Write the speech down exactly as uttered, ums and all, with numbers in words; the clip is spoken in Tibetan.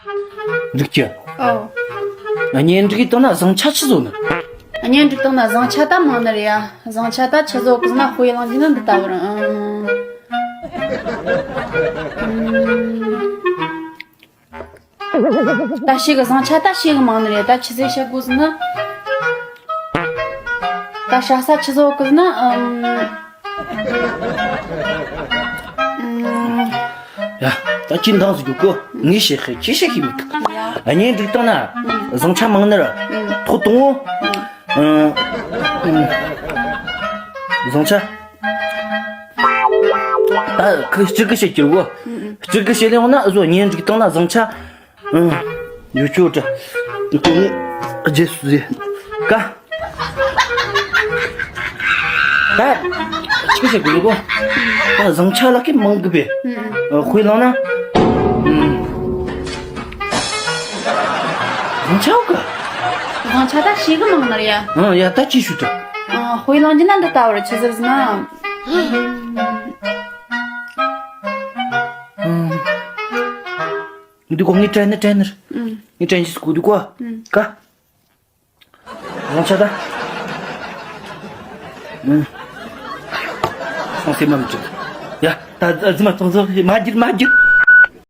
འགྲིག་གི། ཨོ། གཉེན་སྒྲིག་བཏང་ན་བཟང་ཆ་ཆི་བཟོ་ནི། གཉེན་སྒྲིག་བཏང་ན་བཟང་ཆ་ད་མང་ནི་རེད་ཡ། བཟང་ཆ་ད་ཆི་བཟོ་གི་ཟེར་ན་དཔེ་བླངས་རྒྱུ་ན་འདི་ལྟ་བུ་རེད། ཨང་། ད་ཞེ་གི་བཟང་ཆ་ད་ཞེ་གི་མང་ནི་རེད། ད་ཆི་ཟིག་བཤད་དགོས་ཟེར་ན། ད་ཧྲ་ས་ཆི་བཟོ་གི་ཟེར་ན། ཨམ། ཨམ། ཡ། ད་ཁྱེད་འདང་ཟིག་རྒྱུག་གོ། ངས་བཤད་ཤེས་ཁྱེད་བཤད་ཤེས་མི་ཐུབ། ཡ། གཉེན་སྒྲིག་བཏང་ན། ཨམ། བཟང་ཆ་མང་ནི་རེད། ཨམ། ཐོག་དང་པོ། ཨམ། ཨམ། བཟང་ཆ། ད་ཁི་སྤྱིར་གི་བཤད་ཀྱི་རེད་གོ། སྤྱིར་གི་བཤད་ལེ་འོང་ན་འུ་ཟོ་གཉེན་སྒྲིག་བཏང་ན་བཟང་ཆ། ཨང་། ཡོད་ཆོག་དྲ། དེ་ནི་རྗེས་སུ་ཟེར། ཀ། ད་ཆི་བཤད་དགོས་གོ། ད་བཟང་ཆ་ལ་ཀི་མང་གི་པས། དཔེ་བླངས་ན། བཟང་ཆ་འོ་ཀ། བཟང་ཆ་ད་ཞེ་གི་མང་ནི་རེད་ཡ། ཨང་། ཡ། ད་ཅི་ཞུ་དྲ། ཨང་། དཔེ་བླངས་རྒྱུ་ན་འདི་ལྟ་བུ་རེད། ཆི་ཟེར་ཟེར་ན། ཨང་། འདི་གོ་ངའི་དྲན་ནི་དྲན་ནི་རེད། ངའི་དྲན་གྱི་སྐུ་འདི་གོ། ཀ། བཟང་ཆ་ད། ཨང་། སོང་སེ་མ་མི་འཇུག་ཡ། ད་རྫི་མ་སོང་སོང་མ་བསྒྱུར་མ་བསྒྱུར།